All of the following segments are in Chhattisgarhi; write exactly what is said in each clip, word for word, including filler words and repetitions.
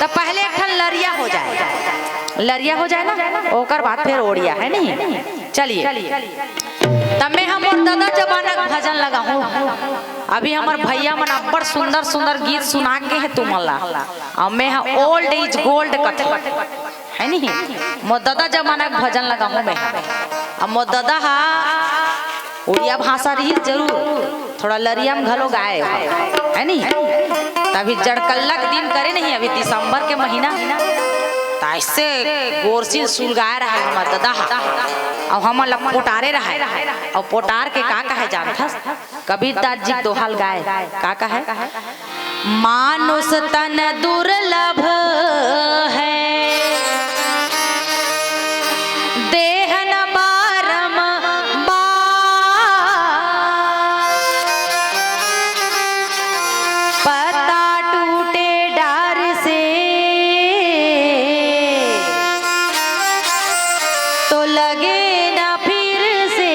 त पहले एक ठन लरिया हो जाए, लरिया हो जाए ना, ओकर बाद फिर ओड़िया, है नहीं? चलिए, तब मैं हम मोर ददा जमाना के भजन लगाहूँ। अभी हमर भैया मन अब्बड़ सुंदर सुंदर गीत सुना के हे तुमन ला, अउ मैं ह old is gold कथे, है नहीं? मोर ददा जमाना के भजन लगाहूँ मैं ह। अब मोर ददा हा उड़िया भाषा रहिस जरूर, थोड़ा लरिया म घलो गाए, है नहीं? तभी जड़कल्ला के दिन करे नहीं, अभी दिसंबर के महीना, त ऐसे गोरसिन सुलगाए रहे हमर ददा हा, अउ हमन ला पोटारे रहे, अउ पोटार के का कहे जानथस? कबीरदास जी के दोहा ल गाए, का कहे? मानुष तन दुर्लभ है, देह न बारंबार। पत्ता टूटे डार से, तो लगे ना फिर से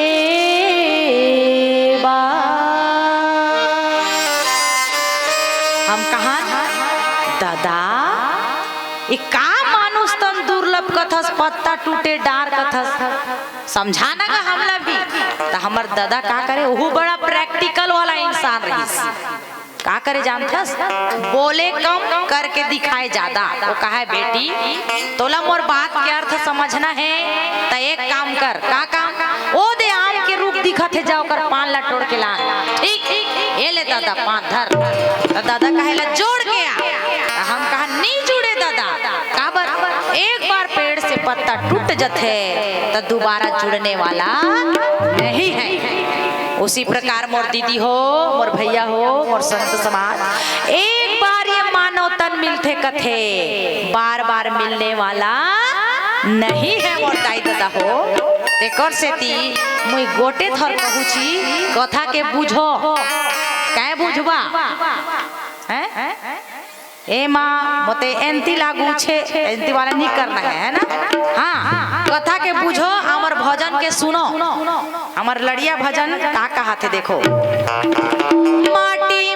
बार। हम कहा, ददा, ये का मानुष तन दुर्लभ कथस, पत्ता टूटे डार कथस? समझाना का हमला भी। त हमर ददा का करे, ओहू बड़ा practical वाला इंसान रहिस। का करे जानथस? बोले कम, करके दिखाए ज्यादा। वो कहा है, बेटी, तोला मोर बात के अर्थ समझना है, त एक काम कर। का काम? ओ दे आम के रूख दिखत हे, जा ओकर पान ला टोड़ के ला। ठीक, ये ले ददा पान धर। त ददा कहे ला, जोड़ के आ। त हम कहा, नहीं जुड़े ददा। काबर? एक बार पेड़ से पत्ता टूट जथे, त दोबारा जुड़ने वाला नहीं है। उसी प्रकार मोर दीदी हो, मोर भैया हो, मोर संत समाज, एक बार ये मानव तन मिलथे कथे, बार बार मिलने वाला नहीं है मोर दाई ददा हो। तेकर सेती मुई गोटे थर कहूची, कथा के बुझो। काय बुझबा? हैं? ए माँ, मोते एंती लागू छे, एंती वाला नहीं करना है, है ना? हाँ, कथा के बुझो, हमर भजन के सुनो। हमर लड़िया भजन का कहा थे, देखो। माटी